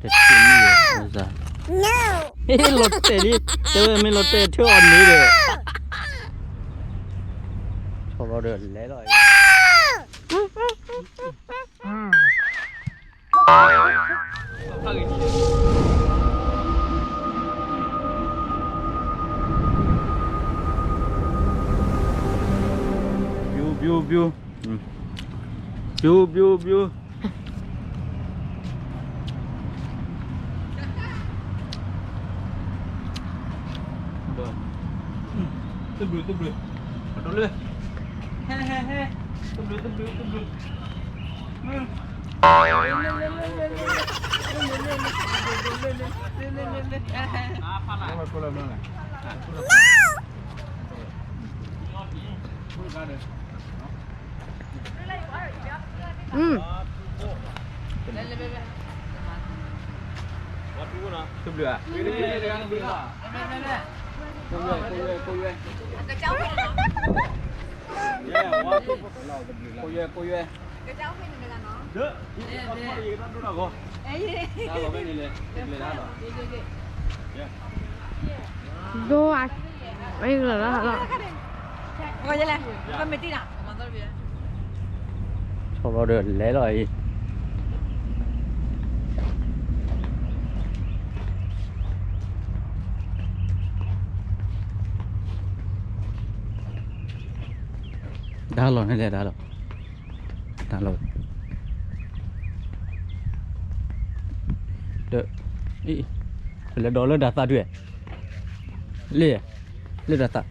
တထံၣ်မံၤဝဲ, ဟ့ၣ်လီၤတဲာ်လံ, တဲဝဲမ့ၢ်လီၤတဲာ်ထၢအီၤန့ၣ်ဒီး, ဆီလီၤဒီးလဲၤလီၤ, ဘျူးဘျူးဘျူး, ဘျူးဘျူးဘျူး. တဘျုးတဘျုး, ပဒိလၢ, ဟဲဟဲဟဲ, တဘျုးတဘျုးတဘျုး.ဆီလီၤဒီးလဲၤလီၤအံၤ, ဒါလီၤန့ၣ်လဲၣ်, ဒါလီၤ, ဒါလီၤ, ဒီး, လဲၤဒီးလၢဒၢးသးဒုး, လ့ၣ်, လၢဒၢးသး သ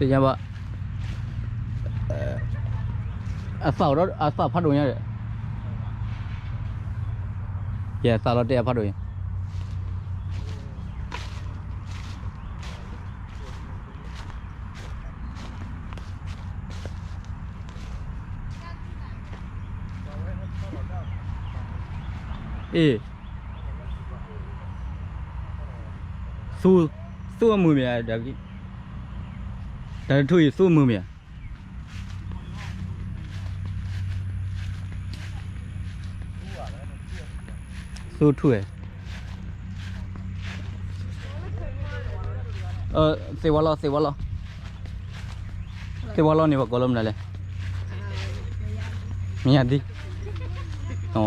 ့ၣ်ညါဘၣ်, အသၣ်ဒီး အသၣ်ဖးဒိၣ်ညါဒီး, ယဲအသၣ်လီၤတဲာ်အဖးဒိၣ်ညါ. အ့ၣ်, သူ, သူအမုာ်မ့ၢ်ဧါ, တၢ်တထူၣ်အံၤ သူအမုာ်မ့ၢ်ဧါ. သူထူၣ်ဝဲ, သ့ၣ်ဝါလီၤ, သ့ၣ်ဝါလီၤ, သ့ၣ်ဝါလီၤန့ၣ် ပှၤကိးလၢမနုၤလဲၣ်, မ့ၢ်ယၤဒ်, ဘျီ, သ့ၣ်ဝ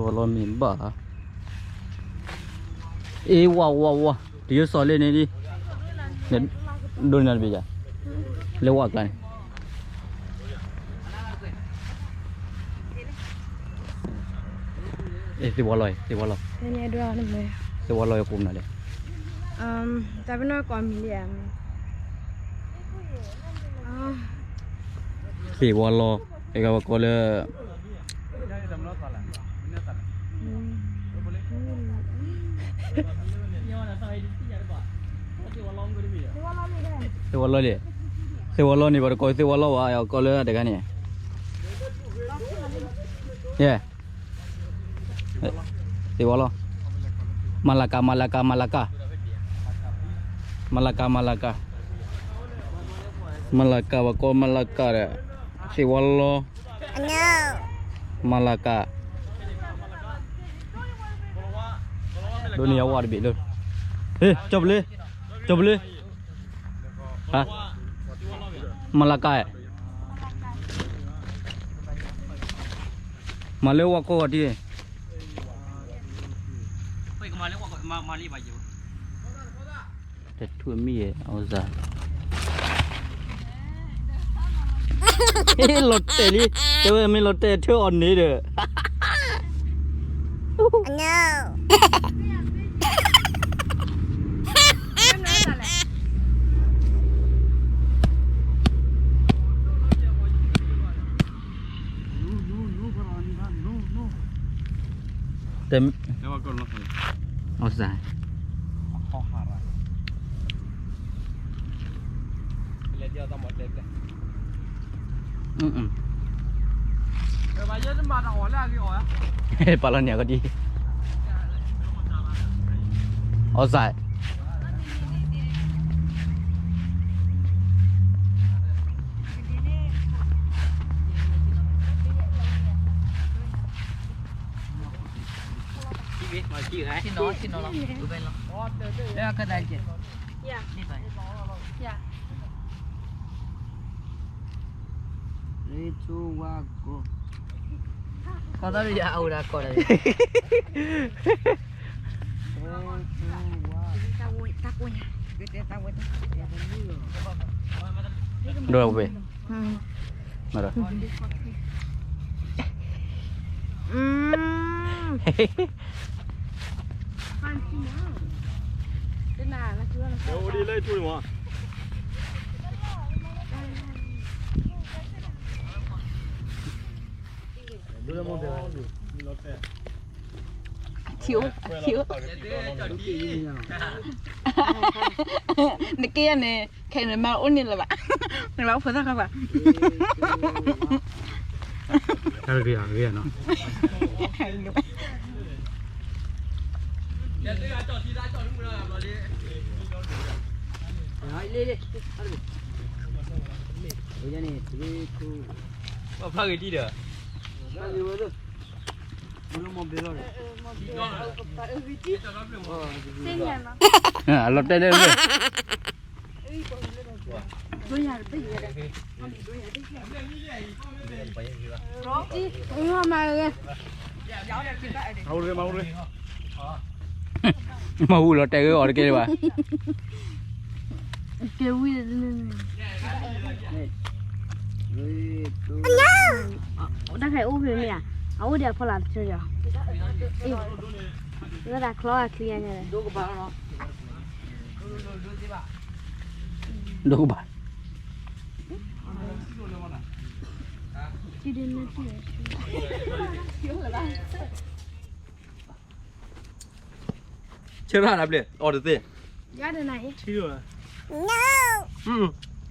ါလီၤမ့ၢ်ဘၣ် အ့ ဝါ ဝါ ဝါ, တယိစီၤလၢန့ၣ်ဒ်, ဒိးန့ၢ်တဘ့ၣ်ယၤ, လၢဝါကျါန့ၣ်, အ့ သ့ၣ်ဝါလီၤ, သ့ၣ်ဝါလီၤ, သ့ၣ်ဝါလီၤယကိးမနုၤလဲၣ်, သ့ၣ်ဝါလီၤ, အဂၤဝဲကိးလၢ သ့ၣ်ဝါလီၤလံ, သ့ၣ်ဝါလီၤန့ၣ် ပှၤတကိးသ့ၣ်ဝါလီၤဘၣ်, အကိးလၢတဂၤန့ၣ်, ယဲ, သ့ၣ်ဝါလီၤ, မၤလၤကၤ, မၤလၤကၤ, မၤလၤကၤ, မၤလၤကၤ, မၤလၤကၤ, မၤလၤကၤ, ပှၤကိးမၤလၤကၤဒီး, သ့ၣ်ဝါလီၤ မၤလၤကၤ, ဒိးန့ၢ်ယဝါတဘ့ၣ်လၢ, ဟ့ၣ် ကၠီပလ့, ကၠီပလ့, မၤလၤကၤ, မၤလၢဝါကိးဂၤဒ်, တထူၣ်မံၤအီၤစၢ်, လီၤတဲာ်လံ, တဲဝဲမ့ၢ်လီၤတဲာ်ထၢအီၤန့ၣ်ဒီး, တဲ, အီၤစၢ်, ပာ်လီၤန့ၢ်ကဒံး, အီၣ်စၢ် ဒိၣ်ဝဲ, မ့ၢ်ဒီး, ထံအိၣ်, ထံအိၣ်, နက့ယၤန့ၣ် ခဲအံၤန့ၣ် မၤအိၣ်န့ၣ်လၢၤဘၣ်, နဘၣ်အိၣ်ဖိသၣ်ခီဘၣ်, တၢ်တဂ့ၤအဂ့ၤနီၤ, ဖျါဂ့ၤတံၢ်ဒီး အလီၤတဲာ်လၢ မၤဟူလီၤတဲာ်ဂ့ၤအီၤတက့ၢ်ဘၣ်, ကဲဝံၤ တၢ်ခါအံၤအိၣ်ဖဲမ့ၢ်ဧါ, အအိၣ်ဒီးအဖီလာ်တဆၢဒီး, လၢတၢ်ချီအချံညါ, ဒိၣ်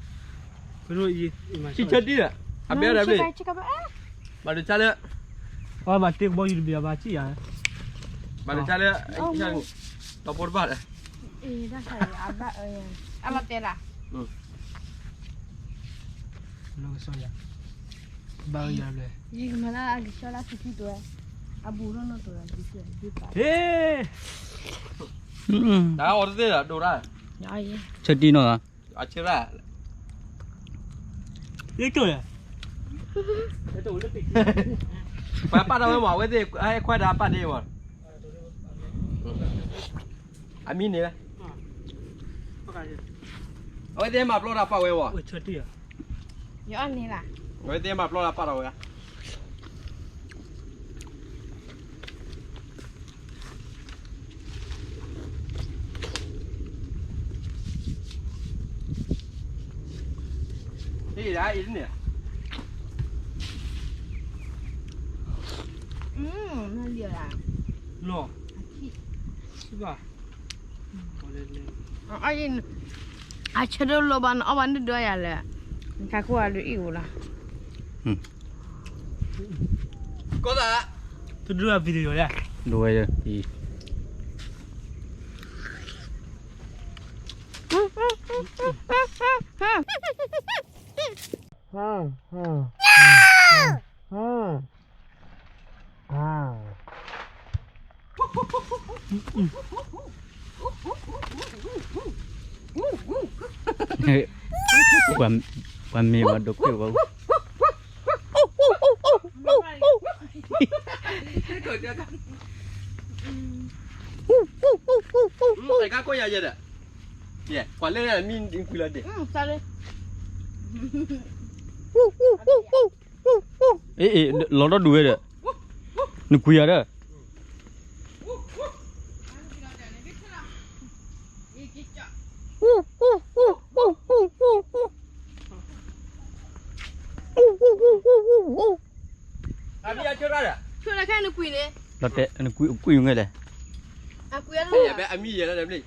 ကဘၣ်, ဆၢရၣ်လၢပျဲၢ် အီၤတသ့, ထံလီၤ, ဆံဆၢတံၢ်ဒီး အဘဲဒၣ်ပျဲၢ်, ဘၣ်တဆါလၢ, ဘၣ်တ့ကဘီယူၤတဘ့ၣ်ဘၣ်စံၣ်ယၤ, ဘၣ်တဆါလၢ, ဒီဖိတဘၣ်ဒီး, အလီၤတဲာ်လၢ ဘၣ်ယၤ, ယကမၤလၢအကဆှီလၢသုခံတဝဲ, အဘူးဒီးနီၢ်တဝဲ, ဟ့, တၢ်အီၤတသ့ဒီး ဒိၣ်တၢ်, ဆၢတံၢ်နီၢ်, အဆၢရၣ်, ပှၤပာ်ထီၣ်ဝဲမး အဝဲသ့ၣ် ဟဲခွဲးဒီးအပာ်ဒ့မး, အမံၤန့ၣ်, အဝဲသ့ၣ်မၤပျီတၢ်ပာ်ဝဲမး, အဝဲသ့ၣ်မၤပျီတၢ်ပာ်ထီၣ်ဝဲ, န့ၣ်, အဆၢဒိၣ်လိာ်ဘၣ်နအီၣ်ဘၣ်နဒွးယၤလဲၣ်, နခါခိၣ်အဒုးအံၣ်အိၣ်လီၤ, ကီသး, တဒုးအ video လဲၣ်, ဒိဝဲ, ပှၤမ့ၢ်ဝဲဒိးကွံာ်ဝဲ, တၢ်ကကိးယၤယဲဒီး, ကွၢ်လၢမံၤကွံာ်လီၤဒ့ၣ်, အ့ၣ်, လီၤဒီဒူၣ်ဝဲဒီး, နကွံာ်ယၤဒီး လီၤတဲာ်, နကွံာ်ငဲလဲၣ်, အမံၤယဲလၢဘျ့ၣ်,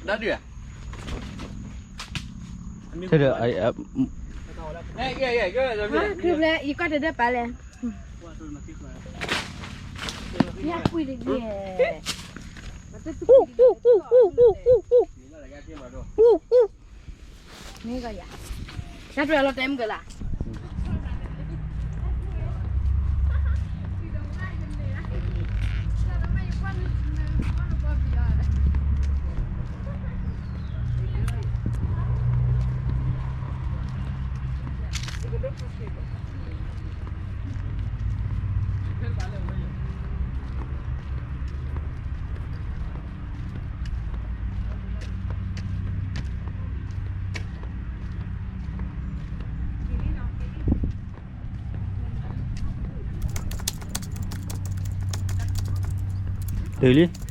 ဒၣ်ဒုးဧါ, ထဲဒီး ခရံာ်လၢ ယကီၢ်တဒၢပာ်လဲၣ်. ယကွံာ်တက့ၢ်. မ့ၢ်ကယၤ, တၢ်တြဲၤလီၤတဲမုၢ်ကလါ. တုၤလံ,